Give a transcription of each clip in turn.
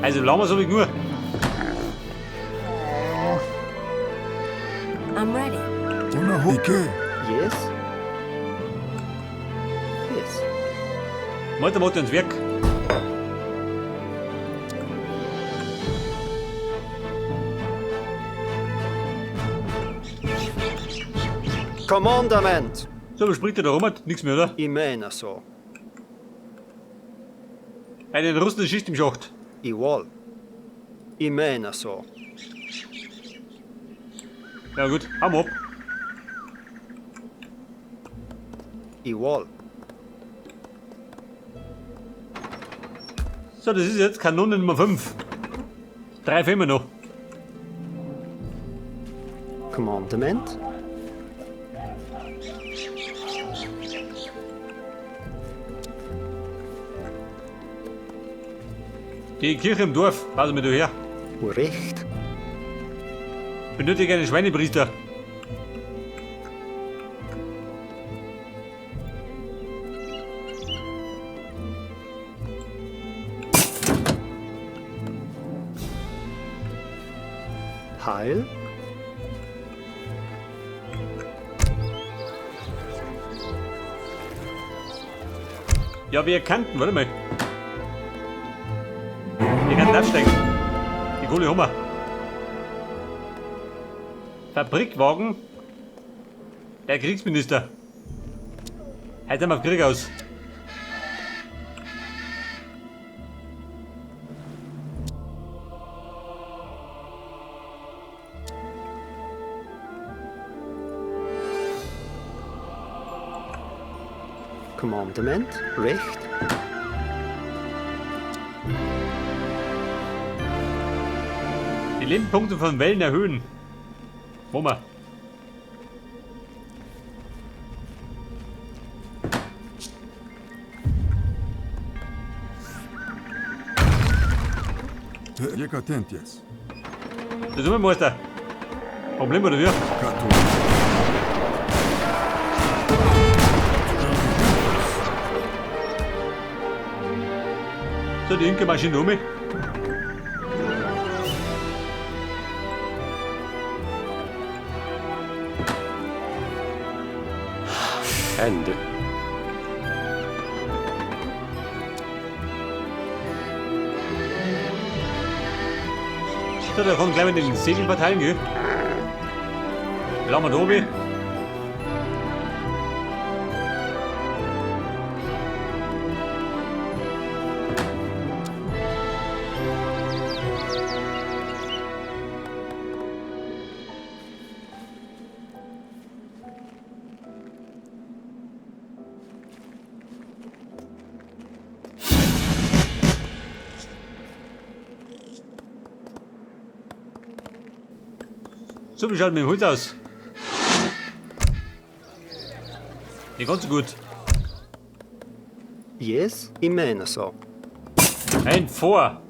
Also Lamas habe ich nur. I'm ready. Una Ike. Yes. Yes. Malta macht ins Werk. Commandament. So, was spricht der da rum? Nix mehr, oder? Imena so. Bei den Russen ist Schicht im Schacht. Iwol. Imena so. Ja gut, hau mal ab. Iwol. So, das ist jetzt Kanone Nummer 5. 3 fehlen mir noch. Commandament. Die Kirche im Dorf, pass mir du her. Recht. Benötige einen Schweinepriester. Heil. Ja, wir kannten, warte mal. Wir könnten absteigen. Die Kohle haben wir. Fabrikwagen. Der Kriegsminister. Heute sind wir auf Krieg aus. Commandement. Recht. Die Lebenpunkte von Wellen erhöhen. Wo wir? Jekatentias. Das ist immer Meister. Problem oder wie? Katu. So, die Inka-Maschine um. Ende. So, da kommt gleich mit den Segelparteien, gell? Lassen wir da oben. So, wie schaut mit dem Holz aus? Nicht ganz so gut. Yes. Imena so. Ein Vor.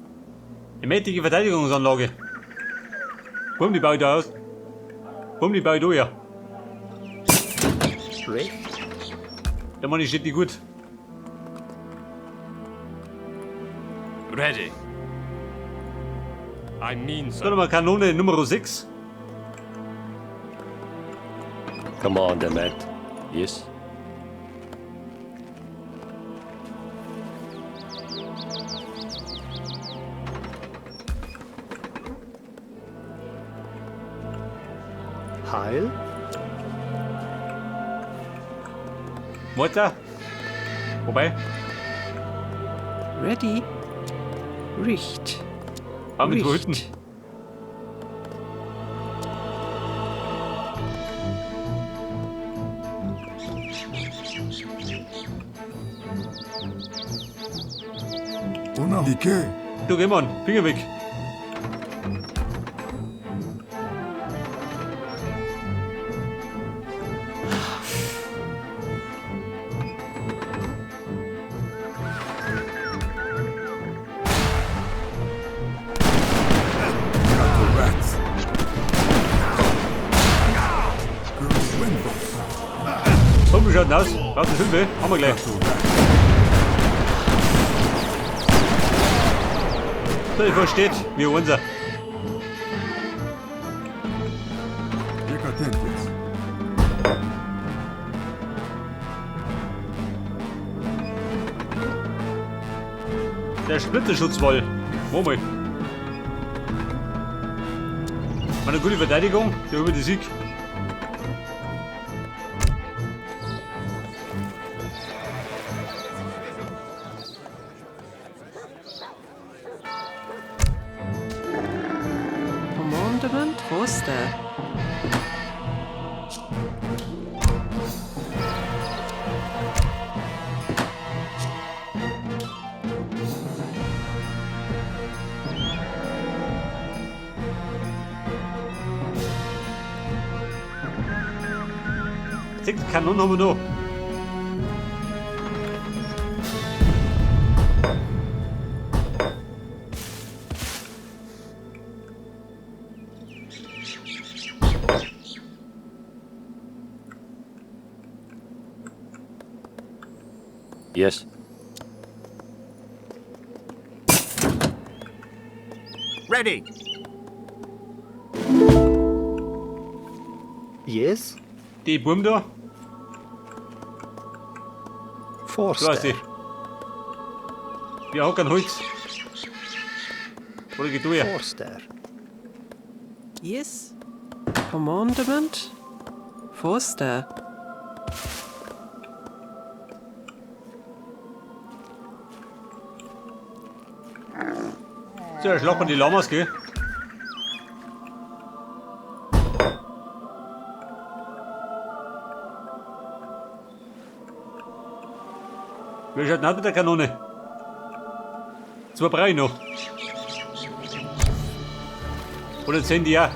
Eine mächtige Verteidigungsanlage. Bumm, die baue ich da aus. Bumm, die baue ich da ja. Recht. Der Mann steht nicht gut. Ready. I mean So, so. nochmal Kanone Nummer 6. Commandament. Yes. Heil. Mutter. Wobei, Ready. Richt. haben wir zwei Hütten. Richt. Una Ike. Du, geh mal, Finger weg. Katu rats. Girls Windows. So, wie schaut denn aus? Brauchst du 5? Haben wir gleich. Katu rats. So, ich versteht, wie unser. Jekatentjes. Der Splitterschutzwall. Moment. Meine gute Verteidigung, der über die Sieg. Commandement Forster. Sechs Kanonen haben wir noch. Yes. Ready. Yes. Die Burm da. Forster. Da ist sie. Wir hocken Holz. Oder geht du her? Forster. Yes. Commandement Forster. So, da schlagen wir die Lamas, gell? Wir schaut denn mit der Kanone? Zwei brauche ich noch. Oder 10 die auch.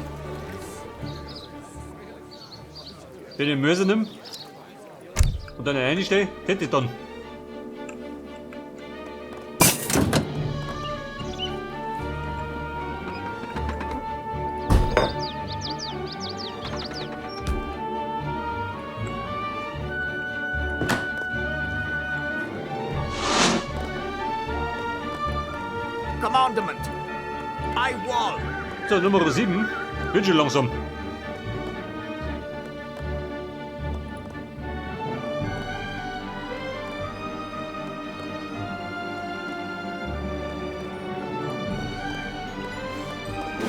Wenn ich den Mörser nimm und dann reinstelle, hätte ich dann. Commandement. I wall. So, Nummer 7. Wird schon langsam.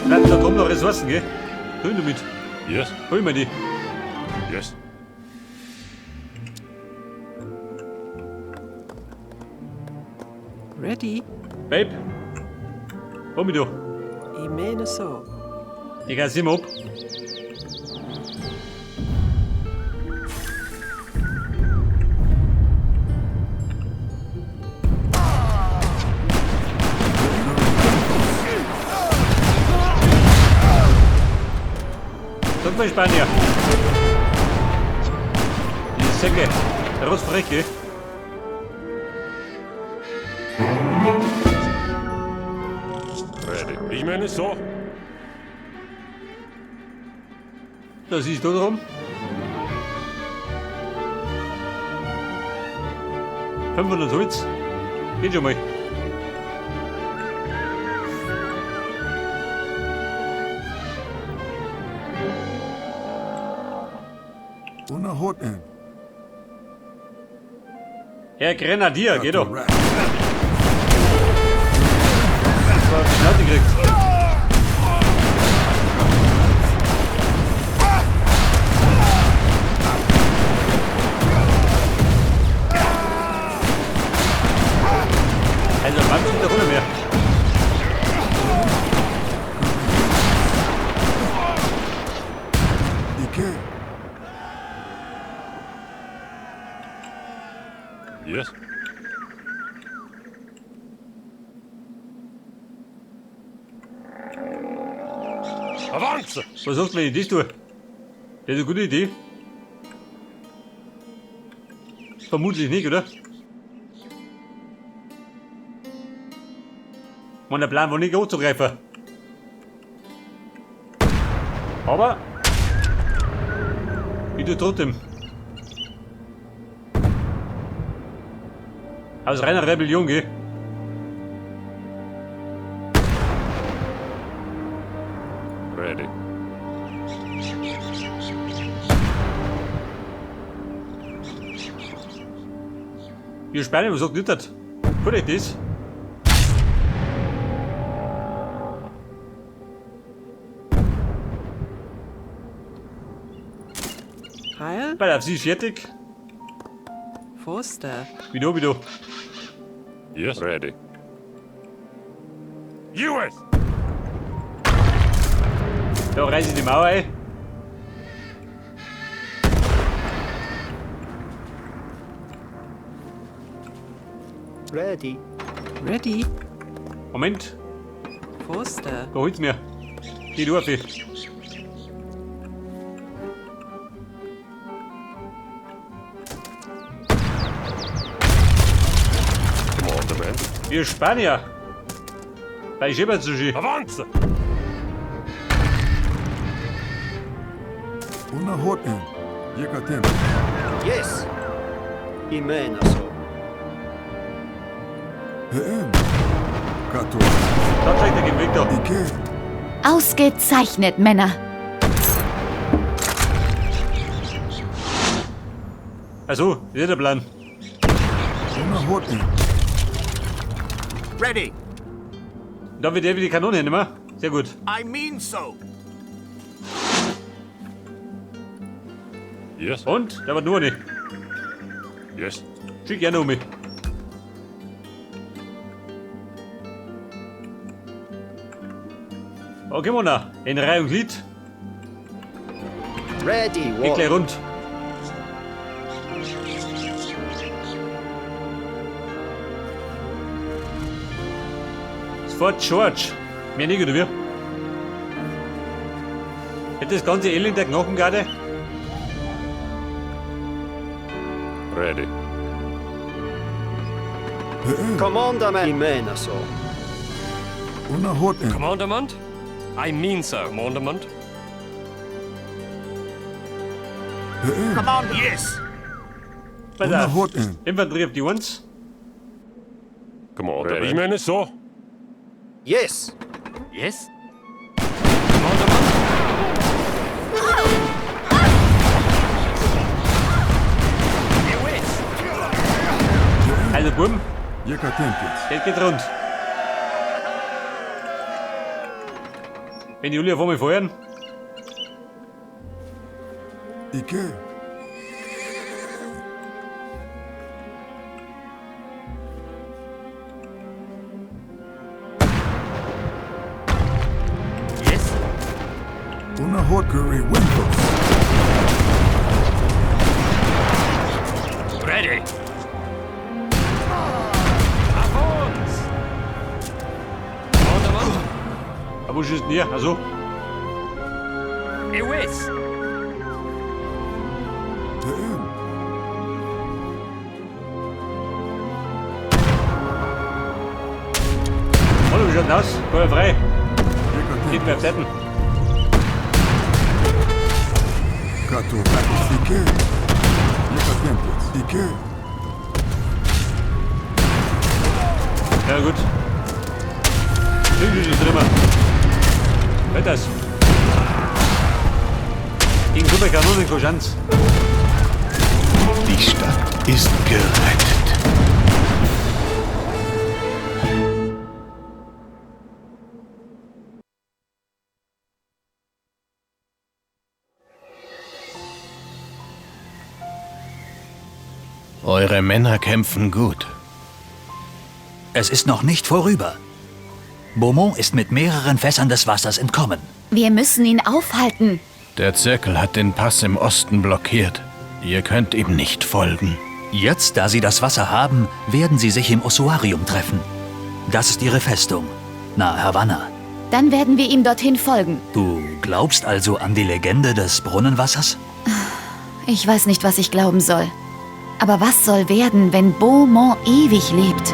Bleibt da drum noch Ressourcen, gell? Hol du mit. Yes. Hol mir die. Yes. Ready. Babe. Hol mich du. Imene so. Die gehen immer ab. Sag mal, Spanier. Die Säcke. Rotzfrech, gell? Ready. Ich meine so. Das ist da drum. 500 Holz. Geht schon mal. Una hot end. Herr Grenadier, geht doch. Rats. Das war auf die Schnauze gekriegt. Also, wann sind der Runde mehr? Ike. Yes. Avance! Was sagst du, wenn ich das tue? Das ist eine gute Idee. Vermutlich nicht, oder? Man, der Plan war nicht anzugreifen. Aber ich tue trotzdem. Aus reiner Rebellion, gell? Ready. Wir Spanier, was sagt nicht? Gut, ich das? Heil. Bei der sie ist fertig. Forster. Wie du, wie du. Yes. Ready. US! Da reiße ich die Mauer ein. Ready. Ready. Moment, Forster. da holt's mir. Geh du auf. Commandement. Wir Spanier. Bei Schäber zu Ski. Avance! Una Hoten. Yekatem. Yes. Imena so. Heem. Kato. Da zeigt der Weg da. Ike. Ausgezeichnet, Männer. Also, das ist der Plan. Una Hoten. Ready. Da wird der wieder die Kanone nehmen. Sehr gut. I mean so. Yes. Und, da war nur eine. Yes. Schick gerne um mich. Okay, Mona. In Reihe und Glied. Ready. Geht gleich Wall. rund. Das Fort George. Mehr nicht, oder wie? Hätte das ganze Elend der Knochengarde? Ready. Commandament. Imena so. Una Hoten. Commandement? I mean so. Commandement? Command. Yes. Pass Una auf. Hoten. Infanterie auf die 1. Commandement. Ich meine so. Yes. Yes? Commandement? US! Also, Buben, Yekatempis. das geht rund. Wenn die Julia vor mir feuern, Ike. Yes? Una Hotkuri Windows. Ready! Avance! Commandement? aber wo schießt denn hier? Also, US! Heem. Hallo, wie schaut denn aus? Feuer frei. Geht mir auf Yekatempis. Seiten. Kato. Ike. Yekatempis. Ike. Ja, gut. Irgendwie ist drin. Hört das? Gegen Superkanonen keine Chance. Die Stadt ist gerettet. Eure Männer kämpfen gut. Es ist noch nicht vorüber. Beaumont ist mit mehreren Fässern des Wassers entkommen. Wir müssen ihn aufhalten. Der Zirkel hat den Pass im Osten blockiert. Ihr könnt ihm nicht folgen. Jetzt, da sie das Wasser haben, werden sie sich im Ossuarium treffen. Das ist ihre Festung, nahe Havanna. Dann werden wir ihm dorthin folgen. Du glaubst also an die Legende des Brunnenwassers? Ich weiß nicht, was ich glauben soll. Aber was soll werden, wenn Beaumont ewig lebt?